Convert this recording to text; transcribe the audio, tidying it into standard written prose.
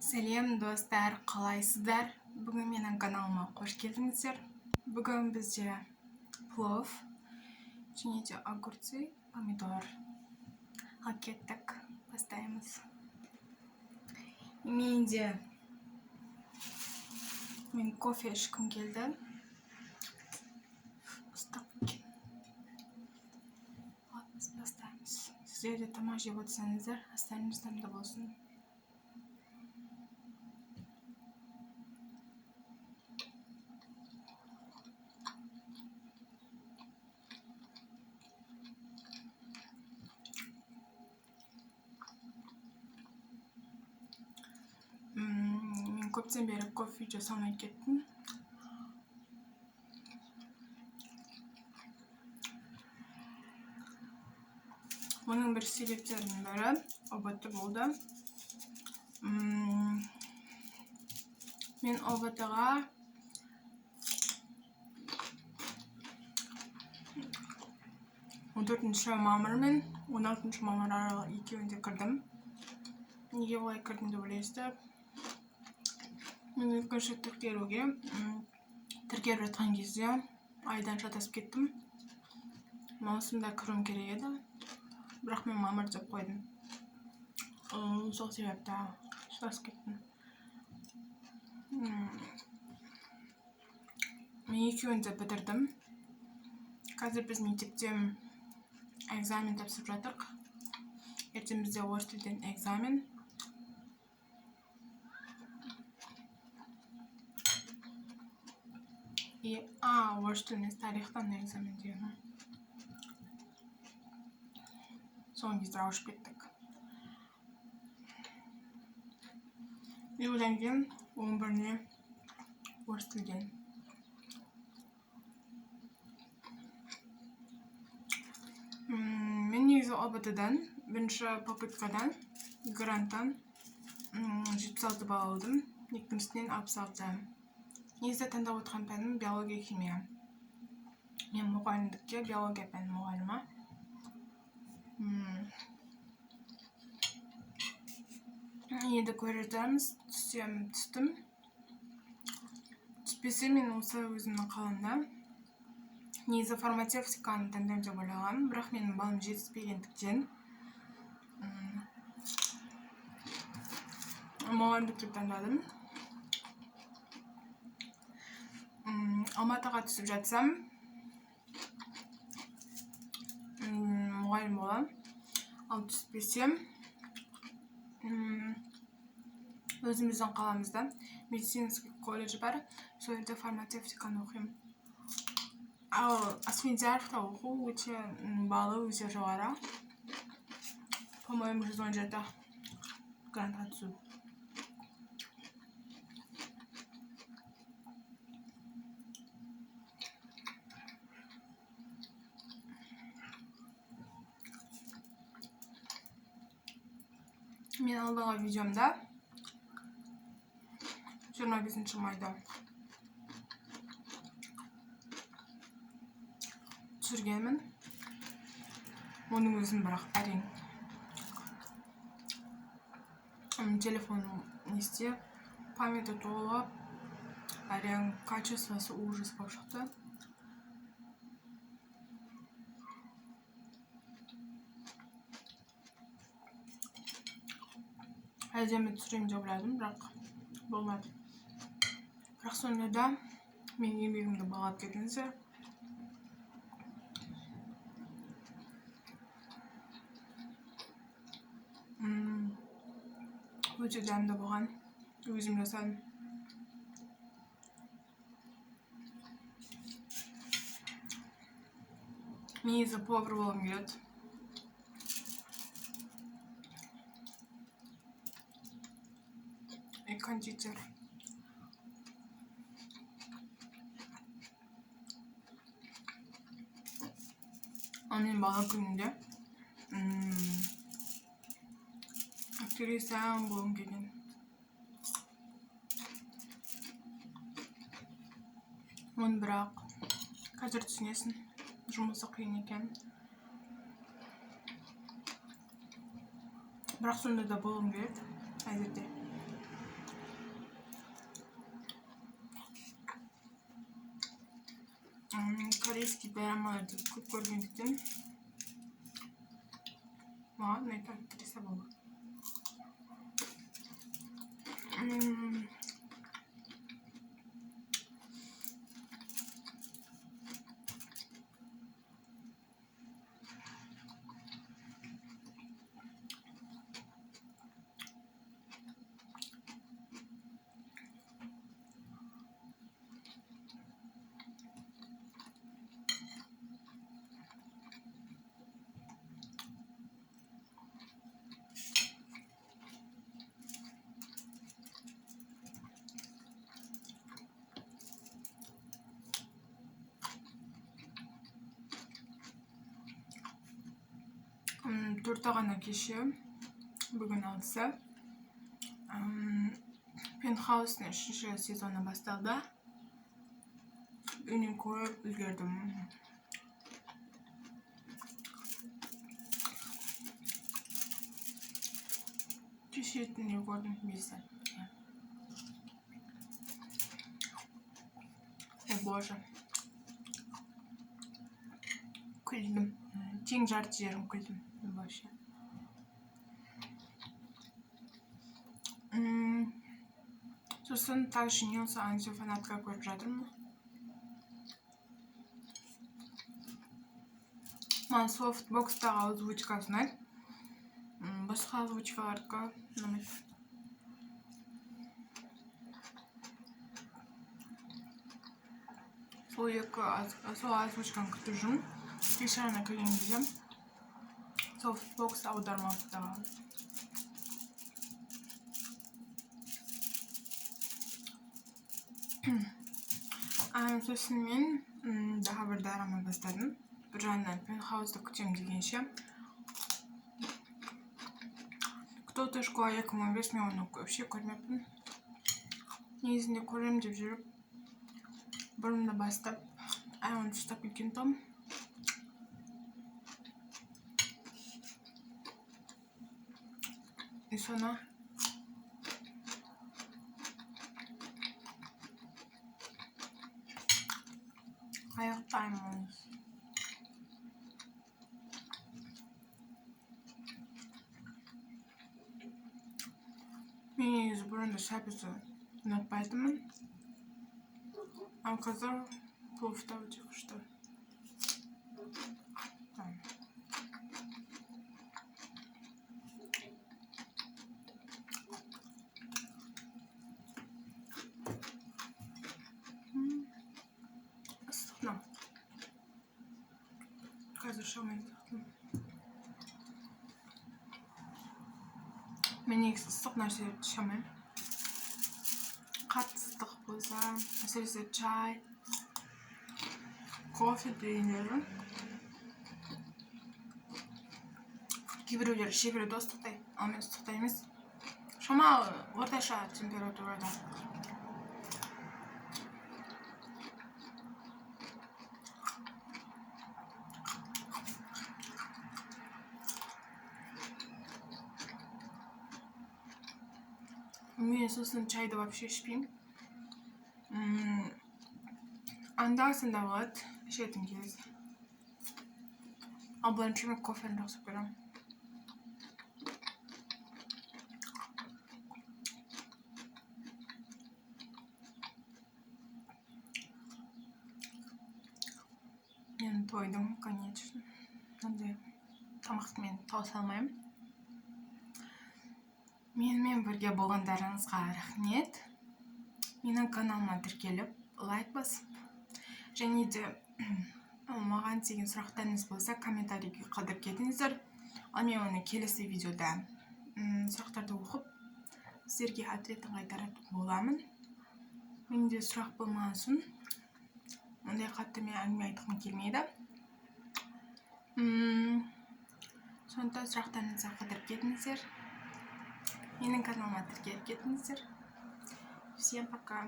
Сәлем, достар, қалайсыздар? Бүгін менің каналыма қош келдіңіздер. Бүгін бізде плов және де огурцы, помидор. Ал кеттік, бастаймыз. Мен кофе ішкім келді. Ыстық екен. Ал біз бастаймыз. Сіздер де тамақ жеп отырсаңыздар, астарыңыз дәмді болсын. Мен көптен бері кофе жасамай кеттім. Оның бір себептерінің бірі ҰБТ болды. Мен ҰБТ-ға 14 мамыр мен 16 мамыр аралығы екеуінде кірдім. Неге олай кірдім деп ойлайсыздар? Мен екінші тіркелуге тіркеліп жатқан кезде айдан шатасып кеттім. Маусымда кіруім керек еді, бірақ мен мамыр деп қойдым. Сол себепті шатасып кеттім. Мен екеуін де бітірдім. Қазір біз мектепте экзамен тапсырып жатырмық. Ертең бізде орыс тілден экзамен. И орыс тілі емес, тарихтан экзамен деген. Соңғы кезде ауысып кеттік. И одан кейін 11-іне орыс тілден. Мен негізі ҰБТ-дан бірінші попыткадан гранттан 76 балл алдым, екіншісінен 66. Негізі таңдап отырған пәнім биология, химия. Мен мұғалімдікке биология пәнінің мұғалімі. Енді көре жатармыз. Түссем, түстім, түспесе, мен осы өзімнің қаламда негізі фармацевтиканы таңдаймын деп ойлағанмын, бірақ менің балым жетіспегендіктен мұғалімдік деп таңдадым. Алматыға түсіп жатсам, мұғалім боламын, ал түспесем, өзіміздің қаламызда медицинский колледж бар, сол жерде фармацевтиканы оқимын. Ал Асфендияровта оқу өте балы өте жоғары, по-моему, 117 грантқа түсу. Мен алдыңғы видеомда 25 майда түсіргенмін. Оның өзін бірақ әрең. Телефоным не істеп, памяті толып, әрең, качествосы ужас болып шықты. Әдемі түсіремін деп ойладым, бірақ болмады. Бірақ сонда да менің еңбегімді бағалап кетіңіздер. Өте дәмді болған, өзім жасадым. Негізі повар болғым келеді. И кондитер. Ал мен бала күнімде актриса болғым келген. Оны бірақ қазір түсінесің, жұмысы қиын екен. Бірақ сонда да болғым келеді әзірде. Корейский дорамаларды көп көргендіктен, маған ұнайды актриса болу. 4-і ғана кеше, бүгін 6-сы. Пентхаустың 3-ші сезоны басталды. Үйінен көріп үлгердім. Кеше түнде көрдім 5-і. О боже. Күлдім. Тең жарты жерім күлдім. Вообще. Сосын Так женился Андзю фанатка көріп жатырмын. Маған софтбокстағы озвучкасы ұнайды. Басқа озвучкалардікі ұнамайды. Сол екі сол озвучканы күтіп жүрмін. Кеше ғана кірген кезде софтбокс аудармапты. Сосын мен daha бір дорама бастадым. Бір жағынан Пентхаусты күтемін дегенше. Кто ты, школа 2015, мен оны вообще көрмеппін. Негізінде көремін деп жүріп, бұрында бастап, оны тастап кеткен том. И соны аяқтаймыз. Мен негізі бұрында сәбізді ұнатпайтынмын. Ал қазір плов та өте күшті. Ыстық мынау. Қазір шамай ыстық. Мен негізі ыстық нәрселерді іше алмаймын. Қатты ыстық болса, әсіресе чай, кофе дегендері. Кейбіреулер іше береді ыстықтай, ал мен ыстықтай емес. Шамалы орташа температурада. Мен сосын чайды вообще ішпеймін. Анда-санда болады ішетін кез. Ал бірінші мен кофені жақсы көремін. Мен тойдым, конечно. Мынандай тамақты мен тауыса алмаймын. Менімен бірге болғандарыңызға рахмет. Менің каналыма тіркеліп, лайк басып, және де маған деген сұрақтарыңыз болса, комментарийге қалдырып кетіңіздер. Ал мен оны келесі видеода сұрақтарды оқып, сіздерге ответін қайтаратын боламын. Менде сұрақ болмаған соң, ондай қатты мен әңгіме айтқым келмейді. Сондықтан сұрақтарыңызды қалдырып кетіңіздер. Менің каналыма тіркеліп кетіңіздер. Всем пока.